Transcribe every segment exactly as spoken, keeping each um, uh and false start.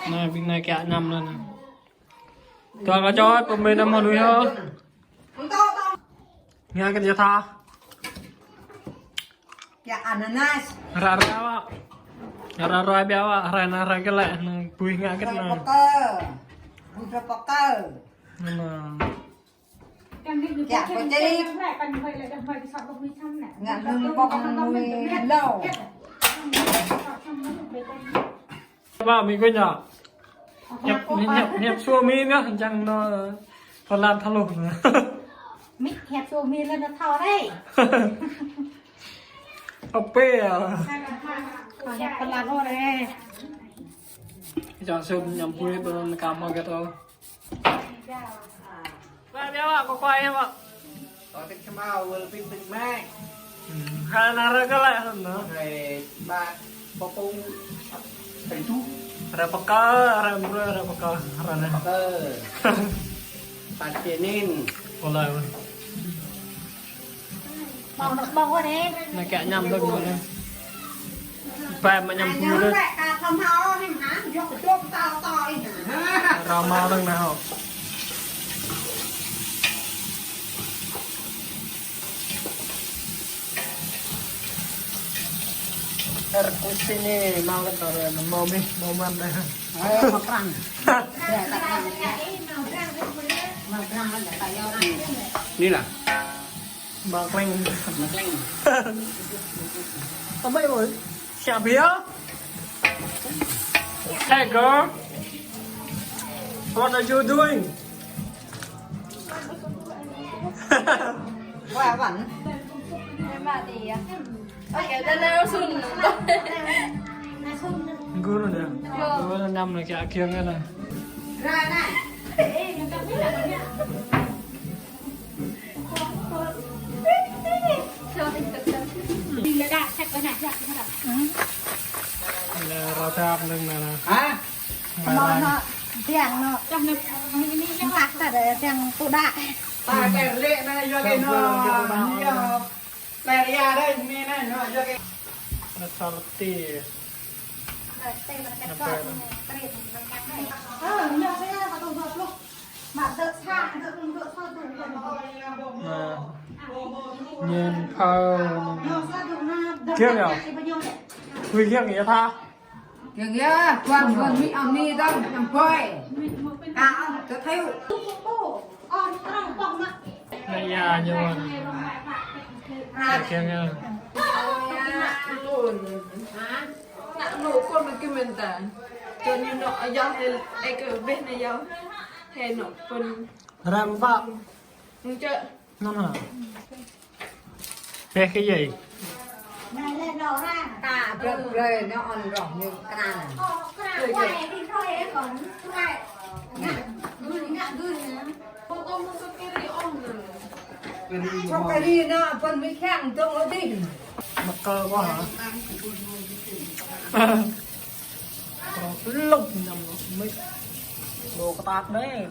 Anai, ƀing anai kiăng añăm anai. Tui kâo čuh, pơmĭn anăm hơnui hă. Ngă kơ yơh tha. Kiăng ananas. Ră ruai wă. Ră ruai biă wă, ră anai ră kơ lĕ, anai bui ngă kơ anai. Ră pơkơ. Bui ră pơkơ. Anai. Kiăng pơčih. Ngă nung bông mui lâo. Ba mi kơ ñu. Hiăp, hiăp, hiăp sua mi ñu, čang ñu pơlan thâo lu. Mi hiăp sua mi lĕ ñu thâo đơi. Ôpê ah. Hiăp pơlan ôh đơi. Čang sum ñăm pui pơlan kăm mă gơ̆t ôh. Wă, biă wă, kơ kuai wă. Kơ tĭk kơmao, wơl pĭt tĭk mĕ. Hmm, hă anai ră kơ lĕ hă anai. Hai, ba, pơpŭng, hai tu. Ră pơkơ, ră mrơ, ră pơkơ, ră anai. Pơkơ. Păt čê nin. Ôh lơi. Mâo nŏk ƀơ̆ng ôh anai. Anai kiăng añăm dơ̆ng anai. Ƀai mă añăm pui dơ̆ng. Ră mâo dơ̆ng anai hŏ. Air kucing ni, mâo kơ tơlơi, mâo mih, mâo măn anai. Ơ, mă prăng. Mă prăng. Mă prăng. Ni lah. Mă kleng. Mă kleng. Apa ya, Boy? Siap ya? Hey, girl. What are you doing? Wah, wan. Memang dia. Oke, dan langsung. Guru dah. Guru năm là cái kia nghe nè. Là rau tap nâng nè. Hả? Mâo nŏ, tiang nŏ. Mă tăk ta đơi, tiang tŭ đă. Ta kơ lĕ anai yua kơ nŏ, yua. Lĕ ria đơi, mĭn anai nŏ, yua kơ. Nă salati. Nă, ñen phao. Kiăng yơh. Hui kiăng yơh tha. Kiăng yơh, tuan tuan mi am ni dong, ñăm pơi. Ka ong, tơ thêu. Nă ya ñu. Kiăng yơh. Nă lu kơ mă kơ mơ̆n ta. Tơ ñu nŏ yơh, he, ê kơ bĕ nă yơh. He nŏ pun. Ram bă. Nă nă. Bĕ kơ yai. Ta brơi brơi nă on roh ñu kral. Chok kari nă pun mi khang dong ôh dih. Mă kơ kơ hă? Lŭk ñăm lŭk mĭt. Đô kơ tap đơi.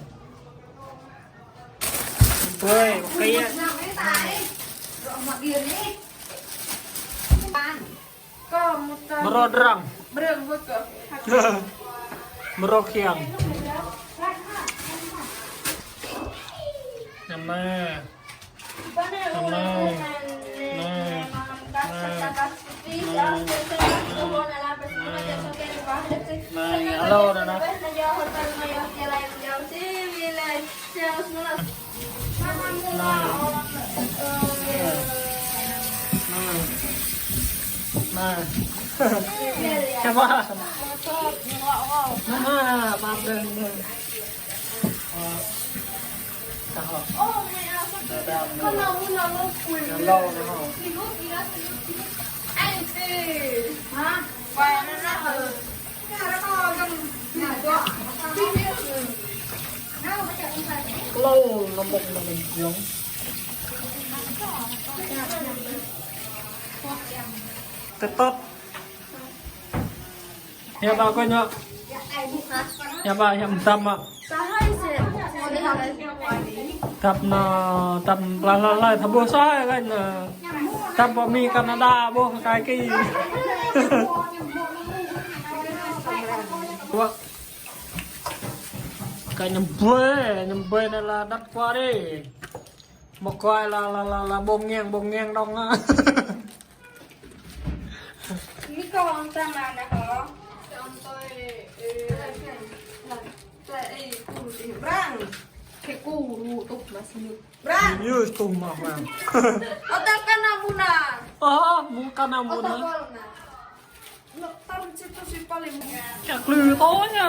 Ôi, kaya. Mơro drăng. Mơro kiăng. Năm nay. Năm nay. Năm nay. Năm nay. Năm nay. Năm nay. Alo, năm nay. Nă. Nă. Nă. Siapa? Nă, pap deh, nă. Ơ. Tahu. Nă, nă. Nă, nă. Hả? Klô, nă mŏk nă mŏk yong. Kơtŏt. Hiăp ba kơ ñu. Hiăp ba, hiăp mơtam mă. Tăp nă, tăp pla la la, tăp ƀuh soi kơ ñu. Tăp ƀu mi Canada, ƀuh kai ki. Wă. Kơ ñăm ƀơi, ñăm ƀơi anai la đăt kua ri. Mơ̆ kơ la, la, la, la, ƀong ñeng, ƀong ñeng đong ah. Ini kau orang mana kau? Sampai, eh, sampai, eh, kuru di Brang. Ke kuru tuh masih. Brang. Yus tuh mah, Brang. Otak kan amuna. Ah, bukan amuna. Otak kau na. Kẹo klư to nhá.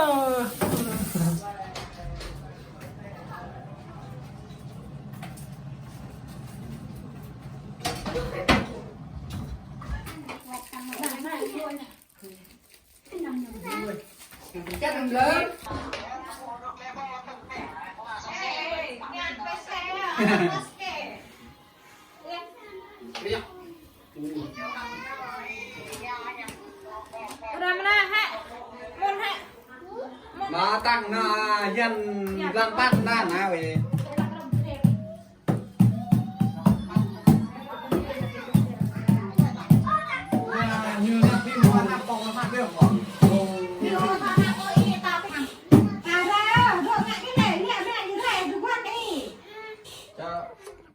Ura mơna hă? Mŭn hă? Mă tăng na yan lan pat na na wê.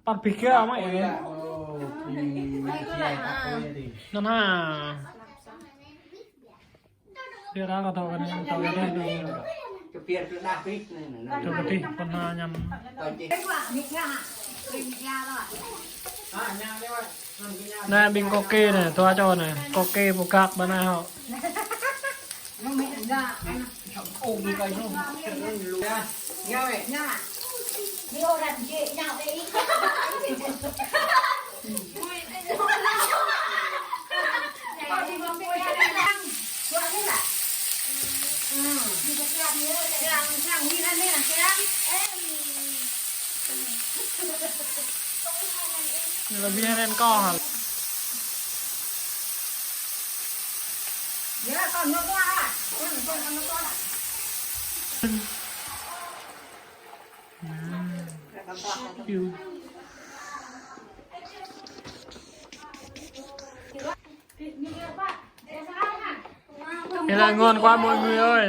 Pat pi kia mă ih. Năn ha. Ƀiă ra kơ tŏ kơ anai, tŏ kơ anai. Tŏ kơ tih, pơna ñăm. Anai ƀing kôke anai, tui čô anai. Kôke pơkăk ƀă anai hŏ. Ñu lĕ ƀing hơnŭn kơ hă. Thế là ngon quá mọi người ơi.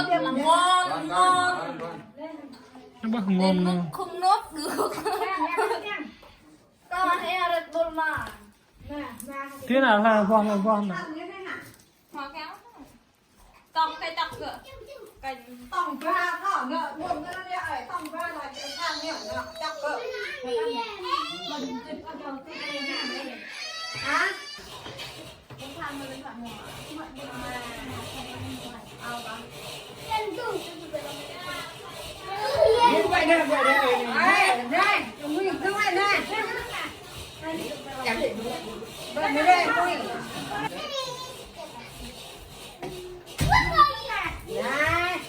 Ngon, ngon. Nó bớt ngon ngon. Không nốt được. Con hãy ăn Red Bull mà. Thế nào là vong là vong nào. Hoa kéo. Tong kơ tong kơ. Tong ba thọ ngă buông ngă nè ơi, tong ba là chữ thang nè ngă chắc kơ. Hả? Như vậy nè, vậy nè. Ê, này, chúng mình cứ vậy nè. Vậy nè, chúng mình. Này.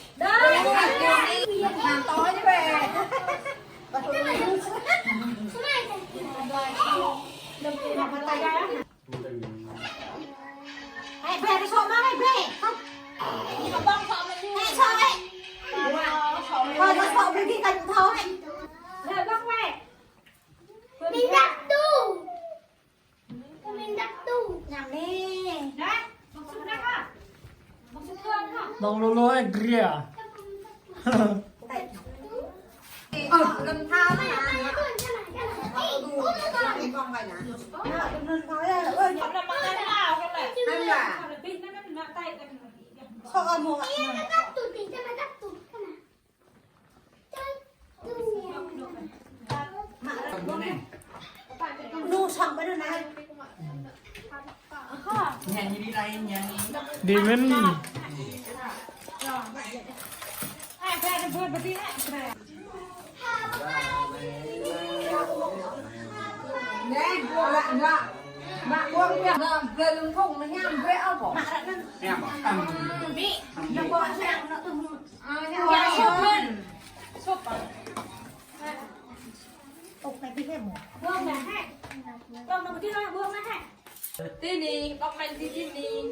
Ê, bê, đi sổ mà, ê, bê. Ê, sổ, ê. Thôi, nó sổ, bê, đi cạnh thôi. Mình đập tủ. Mình đập tủ. Nhắm đi. Đấy, một chút nữa hả? Một chút nữa hả? Bông lô lô ai gria. Ờ, gần thao nè. Ơ, đừng nên nói là, ơ, nhắm. Ăn là. Sao ăn một. Đi mình. Nè, buông lại, nè. Mă buông, nè, về lưng thùng nó nhằm về ao bỏ. Nhằm bỏ. Bị. Nó bỏ sang, nó tung. Ơ, nhă, sốt hơn. Sốt à? Ốc này bịt hết mỏ. Buông ra hă. Buông ra hă. Tui anai, ƀơ̆ng mơ̆ng tui anai.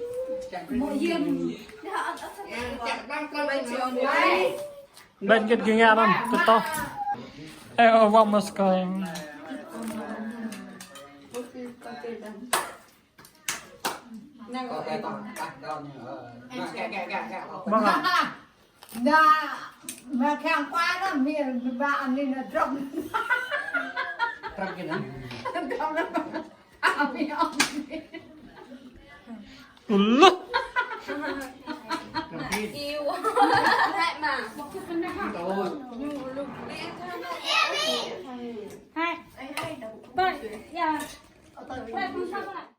Mă yơ̆m. Ƀing git gih anŭn, tơtŏh. Ê, ơ, wơ̆t mơ̆ skơ̆. Kơ kơ tong tah đon ñu. Ơ. Nă, kơ, kơ, kơ, kơ. Ƀơ̆ng hă? Nă, mă khăng kua nă, mi, mi ba anai nă drŏng. Drŏng kơ nă. Drŏng nă. Ơ, mi ôh. Ơ lĕ. Iu. Hai mă. Ôi. Hai. Ƀơ̆ng, ya. Ƀơ̆ng, không sao ƀơ̆ng.